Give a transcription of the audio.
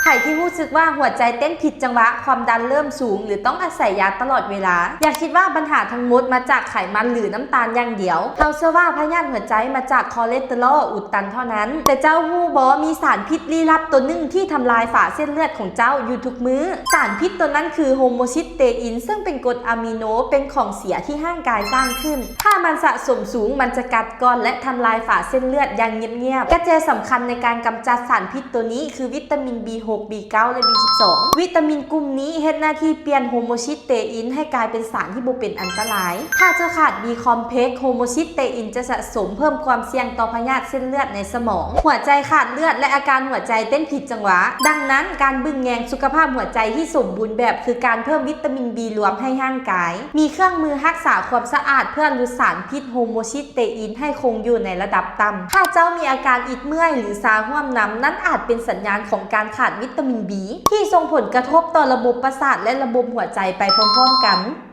ໃຜທີ່ຮູ້ສຶກວ່າຫົວໃຈເຕັ້ນຜິດຈັງຫວະ, ຄວາມດັນເລີ່ມສູງ ຫຼື ຕ້ອງອາໄສຢາຕະຫຼອດເວລາ? ຢ່າຄິດວ່າບັນຫາທັງໝົດມາຈາກໄຂມັນ ຫຼື ນ້ຳຕານຢ່າງດຽວ. ເຮົາເຊື່ອວ່າພະຍາດຫົວໃຈມາຈາກຄໍເລັດເຕີລໍນອຸດຕັນເທົ່ານັ້ນ. ແຕ່ເຈົ້າຮູ້ບໍ່, ມີສານພິດລີ້ລັບຕົວໜຶ່ງທີ່ທຳລາຍຝາເສັ້ນເລືອດຂອງເຈົ້າຢູ່ທຸກມື້. ສານພິດຕົວນັ້ນຄືໂຮໂມຊິດເຕອິນ, ເຊິ່ງເປັນກົດອາມິໂນ, ເປັນຂອງເສຍທີ່ຮ່າງກາຍສ້າງຂຶ້ນ. ຖ້າມັນສະສົມສູງ, ມັນຈະກັດກ່ອນ ແລະ ທຳລາຍຝາເສັ້ນເລືອດຢ່າງງຽບໆ. ກະແຈສຳຄັນໃນການກຳຈັດສານພິດຕົວນີ້ຄືວິຕາມິນ ບີຫົກ ບີເກົ້າ ແລະ ບີສິບສອງ. ວິຕາມິນກຸ່ມນີ້ເຮັດໜ້າທີ່ປ່ຽນໂຮໂມຊິດເຕອິນໃຫ້ກາຍເປັນສານທີ່ບໍ່ເປັນອັນຕະລາຍ. ຖ້າເຈົ້າຂາດ B complex, ໂຮໂມຊິດເຕອິນຈະສະສົມ, ເພີ່ມຄວາມສ່ຽງຕໍ່ພະຍາດເສັ້ນເລືອດໃນສະໝອງ, ຫົວໃຈຂາດເລືອດ ແລະ ອາການຫົວໃຈເຕັ້ນຜິດຈັງຫວະ. ດັ່ງນັ້ນ, ການເບິ່ງແຍງສຸຂະພາບຫົວໃຈທີ່ສົມບູນແບບຄືການເພີ່ມວິຕາມິນ B ລວມໃຫ້ຮ່າງກາຍ. ມີເຄື່ອງມືຮັກສາຄວາມສະອາດເພື່ອຫຼຸດສານພິດໂຮໂມຊິດເຕອິນໃຫ້ຄົງຢູ່ໃນລະດັບຕ່ຳ. ຖ້າເຈົ້າມີອາການອິດເມື່ອຍ ຫຼື ຊາຮ່ວມນຳ, ນັ້ນອາດເປັນສັນຍານຂອງການຂາດວິຕາມິນ B ທີ່ສົ່ງຜົນກະທົບຕໍ່ລະບົບປະສາດ ແລະ ລະບົບຫົວໃຈໄປພ້ອມໆກັນ.